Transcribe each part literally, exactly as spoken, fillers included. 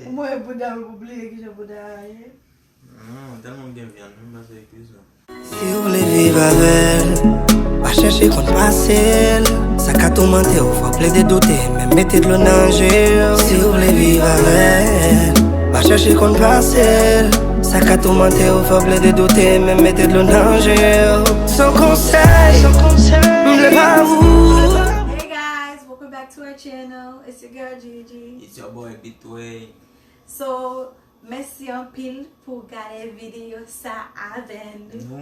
Ou mwen bouda m, ou bliye kijan bouda a ye? Non, tèlman m gen vyann, m panse e kwis la. Si w vle viv avè l, pa chèche konn pase l. Sa ka toumante w, fò w plede doute, menm mete dlo nan je w. Si w vle viv avè l, pa chèche konn pase l. Sa ka toumante w, fò w plede doute, menm mete dlo nan je w. Se yon konsèy, m vle ba ou. Hey guys, welcome back to our channel. It's your girl Gigi. It's your boy Bitway. So, mèsi anpil pou gade videyo sa avè nou. Nou?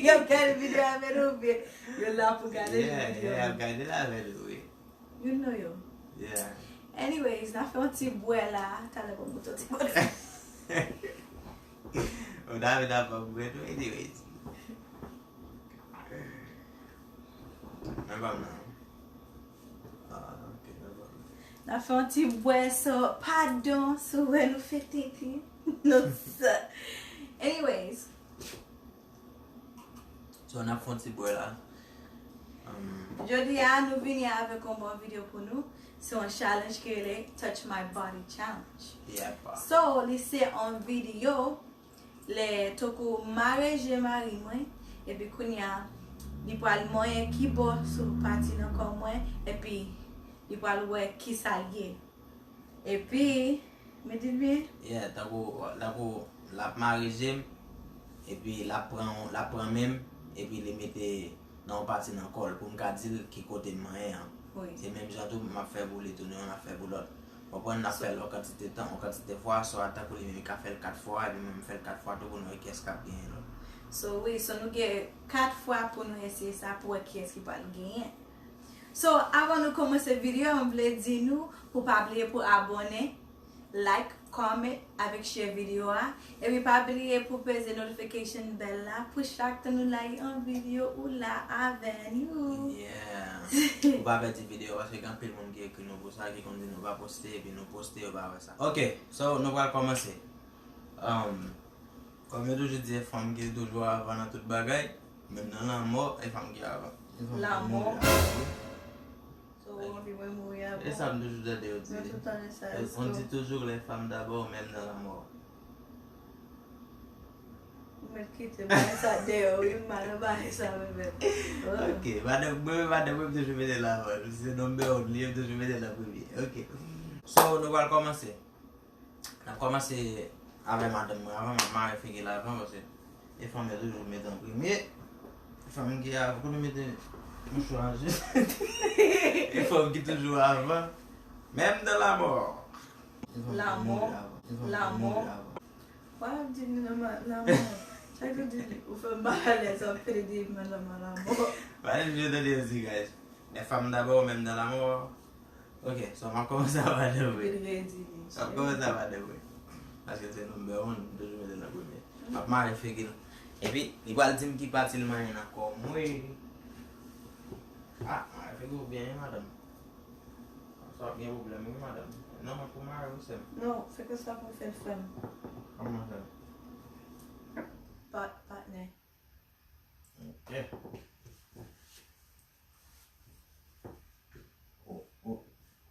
Yo ap gade videyo avè nou oubyen yo la pou gade Yeah, videyo. Yeah, ap gade l avè nou, wi. Youn nan yo. Yeah. Anyways, n a fè yon ti bwè la. Talè pou mouton ti bwè. Ou ta vin ap ap bwè tou, anyways. Men pa m nan. Ah, ok, men pa m nan. N a fè yon ti bwè, so padon si w wè nou fè tenten. Non, sa. Anyways, So, n ap fè yon ti bwè la. Um, jodi a nou vini avèk yon bon videyo pou nou. Se yon challenge ki rele Touch My Body Challenge. Yep. So, li se yon videyo lè tankou mare je mari mwen, epi kounye a li pral manyen ki bò sou pati nan kò mwen, epi li pral wè ki sa l ye. Epi, men di l byen. Yeah, tankou, tankou l ap mare je m, epi l ap pran, l ap pran men m, epi li mete nan yon pati nan kò l pou m ka di l ki kote m manyen an. Wi. Se menm jan tou m ap fè pou li tou, nou menm n ap fè pou lòt. Konprann, n ap fè l yon kantite tan, yon kantite fwa, swa tankou li menm li ka fè l kat fwa, epi mwen m fè l kat fwa tou pou nou wè kiyès k ap genyen lòt. So, wi, so nou gen kat fwa pou nou eseye sa pou wè kiyès ki pral genyen. So, avan nou kòmanse videyo a, m vle di nou pou pa bliye pou abòne, like, comment, avèk share videyo a. Epi pa bliye pou peze notification bell la pou chak tan nou lage yon videyo ou la avè nou. Yeah. Ou pa pèdi videyo paske gen anpil moun ki ekri nou pou sa, ki konn di nou pa poste, epi nou poste, yo pa wè sa. Ok, so nou pral kòmanse. Um, kòm yo toujou di, e fanm ki toujou avan nan tout bagay, menm nan lanmò, e fanm ki avan. E fanm ki Lanmò. mouri avan. So, ou anvi mwen mouri avan. E sa m toujou tande yo di. Mwen tout tan sa. On dit toujours les femmes d'abord, même dans la mort. Ou mèt kite bagay sa dèyè, wi, m pa nan bagay sa, mwen menm. Ok, madanm mwen, madanm mwen, m toujou mete l avan. Se number one li, m toujou mete l an premye. Ok. So, nou pral kòmanse. N ap kòmanse avè madanm mwen avan, m ap mare figi l avan, paske e fanm yo toujou mete an premye. E fanm ki avan, kote mete mouchwa an jis. E fanm ki toujou avan. Menm nan lanmò. Lanmò. Lanmò. Why ap di m nan ma- lanmò? Chak jou di ou fè m pa alèz, w ap plede di m nan ma- lanmò. Pale m je tande yo di, guys. E fanm dabò, menm nan lanmò. Ok, so m ap kòmanse avè madanm mwen. Epi l redi li. M ap kòmanse avè madanm mwen. Paske se number one, m toujou mete l an premye. M ap mare figi l. Epi, li pral di m ki pati l manyen nan kò m, wi. Ah, mare figi w byen, wi, madanm. Sa w ap gen pwoblèm, wi, madanm. Non, mwen pou mare, wi, sè m. Non, se konsa pou fè l, frè m. Kòman fè? Pa- Patnè. Ok. Ou, ou,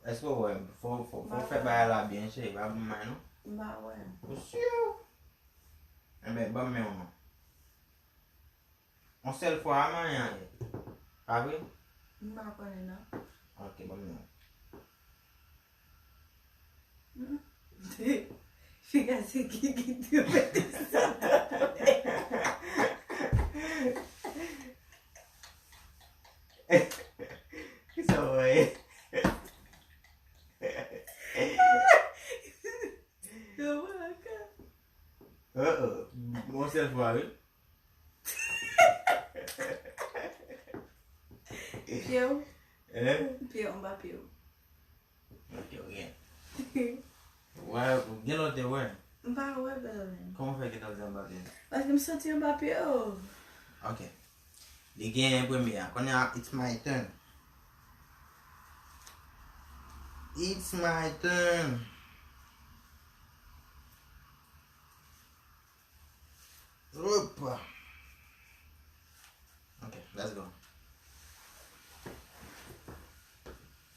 èske w wè m? Fò, fò, fò w fè bagay la byen, cheri, pa pou mwen, non? M pa wè. Ou si? Enben, ban m men w, non. Yon sèl fwa a manyen an ye. Pa vre? M pa konnen, non. Ok, ban m men w. Figa se ki ki te mete sa. Kisa w wè? Yo, waka. Oh, oh. Yon sèl fwa, wi. Pye w? Hein? Pye w, m pa pye w. Ok, ok. Wè, gen lòt te wè. M pa wè, Belen. Kòman fè ke w di anba pye? Paske m santi anba pye w. Ok. Li gen premye a. Kounye a, it's my turn. It's my turn. Opa. Ok, let's go.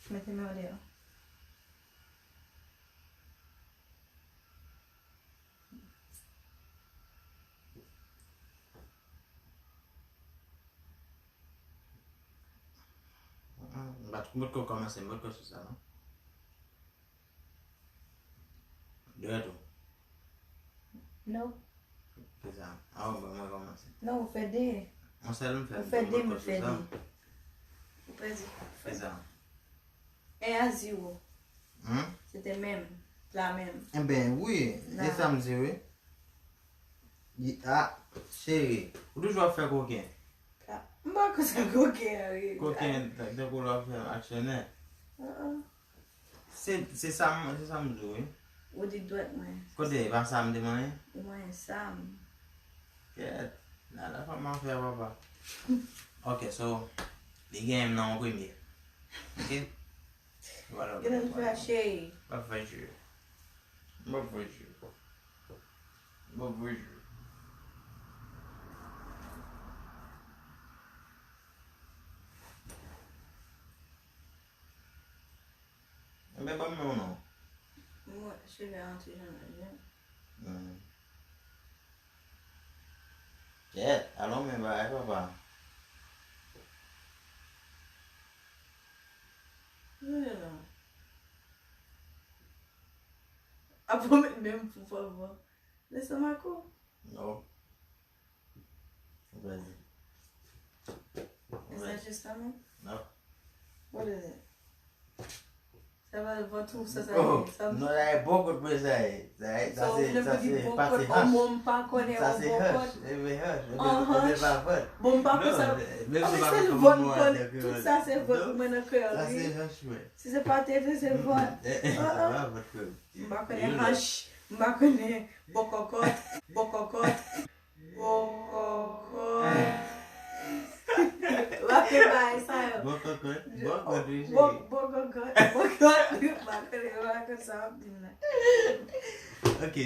Mete men w deyò. Mwen potko kòmanse, mwen potko sou sa, non? Dwèt ou? No. Kisa? A, bon, mwen kòmanse. Non, ou fè de. Yon sèl m fè, ou fè de, m fè de. Ou pèdi. Kisa? En a zewo. Hmm? Se te menm, la menm. Enben, wi, e sa m di, wi. Di, a, cheri, ou toujou ap fè koken. M pa konn sa koken an ye. Koken, tankou l ap fè aksyonè. Se, se sa m, se sa m di w, wi. Ou di dwèt mwen. Kote, e pa sa m te manyen? Ou manyen sa m. Kèt, la, la fanm afè, papa. Ok, so, li genyen m nan yon premye. Ok? Genlè l fè cheri. M p ap fè jwe. M p ap fè jwe. M p ap fè jwe. Enben, ban m men w non. Mwen, cheve a antre jan nan jen. Hmm. Kèt, alon men bagay, papa. Wi, non. Apa w met men m pou favor. Lese m ak ou. No. Vas-y. Is that just coming? No. What is it? Sa va vant ou sa, sa, oh, sa. Non, sa e bòkòt mwen sa ye. Sa e, sa se, sa se pase hanch. Sa se hanch. Sa se hanch. Ebe hanch. Ebe, ebe pa vant. Bon, m pa konn sa. Menm si pa konn vant mwen an kreyòl. Tout sa se vant pou mwen nan kreyòl, wi. Sa se hanch mwen. Si se pa tete, se vant. Eh, eh, sa pa vant kreyòl. M pa konnen hanch. M pa konnen bòkòkòt. Bòkòkòt. Bòkòkòt. W ap fè bagay sa yo. Bòkòkòt. Bòkòt, wi, cheri. Bòkòkòt. Bòkòt. M pa konnen, m pa konn sa w ap di m la. Ok.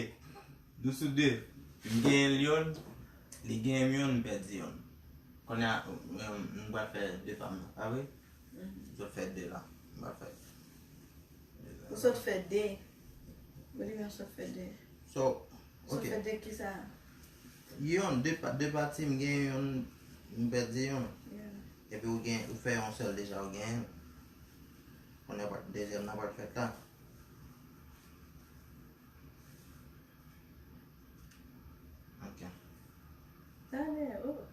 Nou sou de. M genyen l yonn, li genyen m yonn, m pèdi yonn. Kounye a, m, m pral fè de pa m nan, pa vre? M sot fè de la. M pral fè de la. Ou sot fè de. Ou di m sot fè de. So, ok. Sot fè de kisa? Yonn, de pa, de pati, m genyen yonn, m pèdi yonn. Yeah. Epi ou gen, ou fè yon sèl deja, ou genyen. Kounye a, dezyèm nan pral fèt la. Ok. Talè, oh.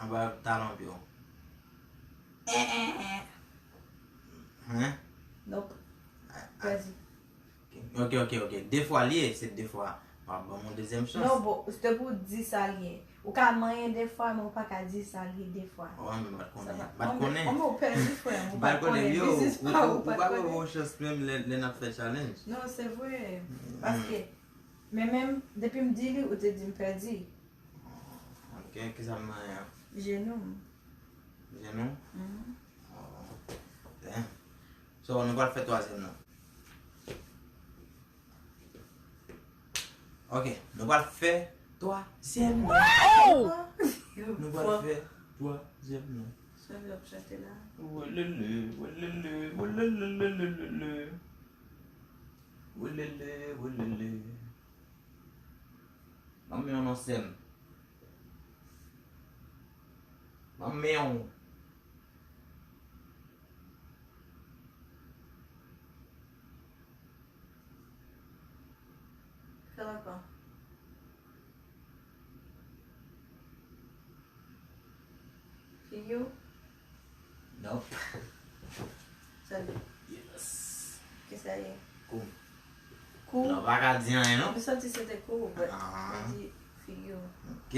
Anba talon pye w. Hein? Nope. Pèdi. Ok, ok, ok. De fwa l ye, se de fwa. M ap ban m yon dezyèm chans. Non, bon, se te pou w di sa l ye. Ou ka manyen de fwa, men ou pa ka di sa l ye de fwa. Oh, men m pa t konnen. M pa t konnen. Kòman ou pèdi, frè m? Ou pa t konnen biznis pa ou, ou pa t konnen. Ou pa ban m yon chans menm lè, lè n ap fè challenge. Non, se vre. Paske, men menm, depi m di li, ou te di m pèdi. Ok, kisa m manyen an? Jenou m. Jenou? Mhm. Oh, damn. So, nou pral fè twazyèm nan. Ok, nou pral fè twazyèm nan. Nou pral fè twazyèm nan. Sa l ap chante la? Welele, welele, welelelelele. Welele, welele. Ban m yon non sè m. Ban m yon. Fè l ankò. Figi w? Nope. Sa l ye? Yes. Kisa l ye? Kou m. Kou? Non, pa ka di anyen, non. M santi se te kou, but ou di figi w. Ok.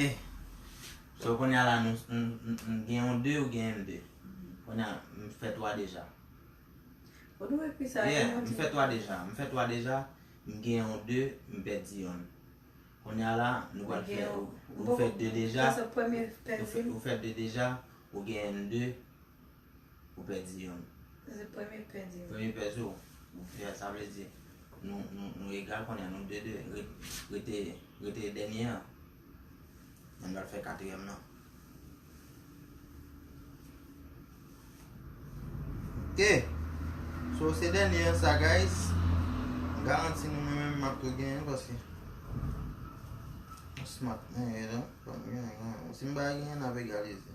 So, kounye a la, nou, n, n, n gen yon de, ou gen yon de. Mhm. Kounye a, m fè twa deja. Ou nou ekri sa, yeah, m fè twa deja. M fè twa deja. M gen yon de, m pèdi yonn. Kounye a la, nou pral fè, ou, ou fè de deja. Ou fè, ou fè de deja, ou gen de, ou pèdi yonn. Se premye pèdi. Premye pèdi w. Yeah, sa vle di, nou, nou, nou egal kounye a, nou de de. Re-, rete, rete dènye an. Mwen pral fè katriyèm nan. Ok. So, se dènye an sa, guys. M garanti nou, mwen menm, m ap tou genyen, paske Smart, men, non, fòk gen, gen. Si m pa gen, n ap egalize.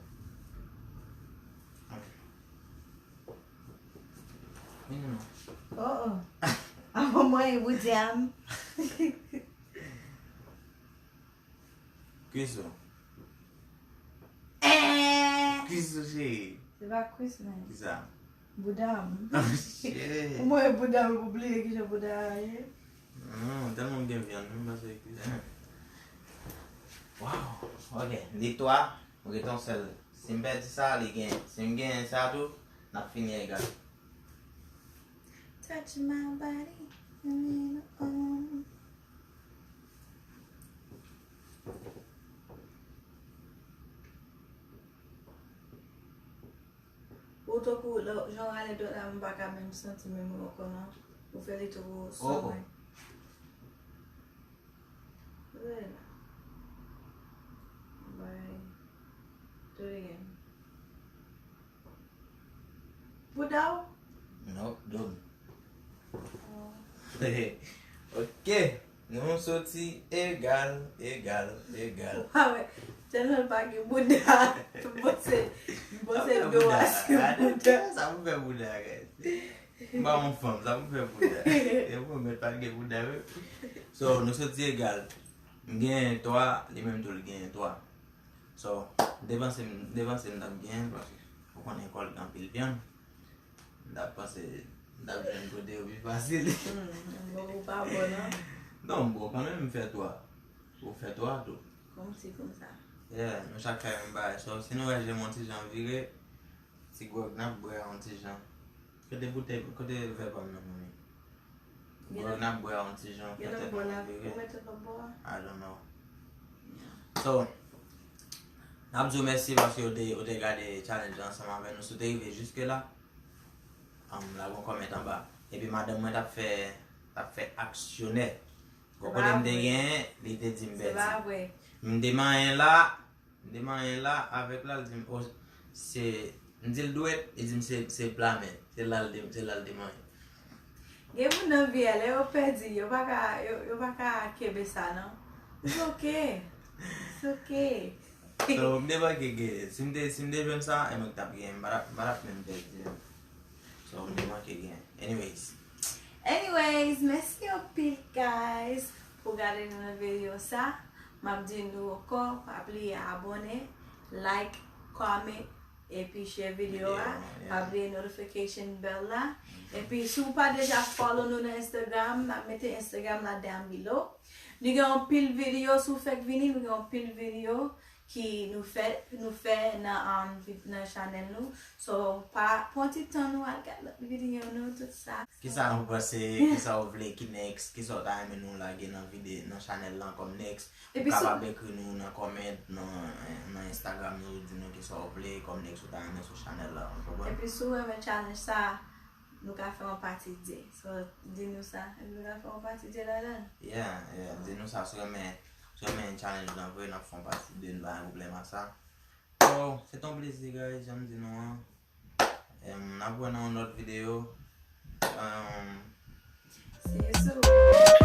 Ok. Vini non. Oh, oh. Avan mwen, e bouda m. Kwiz ou. Eh! Kwiz ou, cheri. Se pa kwiz, men. Kisa? Bouda m. Oh, shit. Ou mwen bouda m, ou bliye kijan bouda a ye? Non, tèlman m gen vyann, m panse kwiz. Wow. Ok, li twa, m rete yon sèl. Si m pèdi sa, li gen. Si m genyen sa tou, n ap fini egal. Touch my body. Mm, mm. Ou tankou lè jan w rale dwèt la, m pa ka menm santi menm mwen ankò non. Ou fè li twò sou mwen. Rele la. Bay. Do it again. Bouda w? Nope, do m. Oh. Ok. Nou soti egal, egal, egal. Ou pa wè, tèlman l pa gen bouda, m panse, m panse do a se bouda. Sa pou fè bouda, guys. M pa yon fanm, sa pou fè bouda. E pou mèt pa gen bouda, wi. So, nou soti egal. M genyen twa, li menm tou li genyen twa. So, m te panse, m te panse m t ap genyen, paske ou konnen kòl gen anpil vyann. M t ap panse, m t ap jwenn kote yo pi fasil. Hmm, bon, ou pa bon, non? Non, m bon kanmenm, m fè twa. Ou fè twa tou. Kòmsi konsa. Yeah, nou chak fè menm bagay. So, si nou wè je m yon ti jan vire, ti gwòg n ap bwè yon ti jan. Kote boutèy, kote vè pa m nan, manmi? Gwòg n ap bwè yon ti jan, fè tèt nou vire. Ou mete lòt bò a? I don't know. So, n ap di w mèsi paske w te, w te gade challenge la ansanm avè nou. Si w te rive jiske la, um, lage yon kòmantè anba. Epi madanm mwen t ap fè, t ap fè aksyonè. Gwo kote m te genyen, li te di m pèdi. M te manyen la, m te manyen la, avèk la, l di m, oh, se, m di l dwèt, li di m se, se pla men, se la l te, se la l te manyen. Gen moun nan vi a, lè yo pèdi, yo pa ka, yo, yo pa ka kenbe sa, non. It's ok. It's ok. So, m te manke gen, si m te, si m te jwenn sa, e mwen k t ap gen, m pa t ap, m pa t ap menm pèdi menm. So, m te manke gen. Anyways. Anyways, mèsi anpil, guys, pou gade nou nan videyo sa. M ap di nou ankò, pa bliye abòne, like, comment, epi share videyo a. Pa bliye notification bell la. Epi si w pa deja follow nou nan Instagram, n ap mete Instagram la down below. Nou gen anpil videyo, si w fèk vini, nou gen anpil videyo ki nou fè, nou fè nan, um, vid-, nan chanèl nou. So, pa pran ti tan nou al gad lòt videyo nou, tout sa. Kisa nou panse, kisa w vle ki next, kisa w ta renmen nou lage nan vide-, nan chanèl lan kòm next? Ou kapab ekri nou nan comment, nan, nan Instagram nou, di nou kisa w vle kòm next ou ta renmen sou chanèl la, ou konprann? Epi si w renmen challenge sa, nou ka fè yon pati de. So, di nou sa, epi nou ka fè yon pati de ladan l. Yeah, yeah, di nou sa, si w renmen, si w renmen challenge lan vre, n ap fè yon pati de, nou pa gen pwoblèm a sa. So, se t on plezi, guys, jan m di nou an. Em, n ap wè nan yon lòt videyo. Em, See you soon.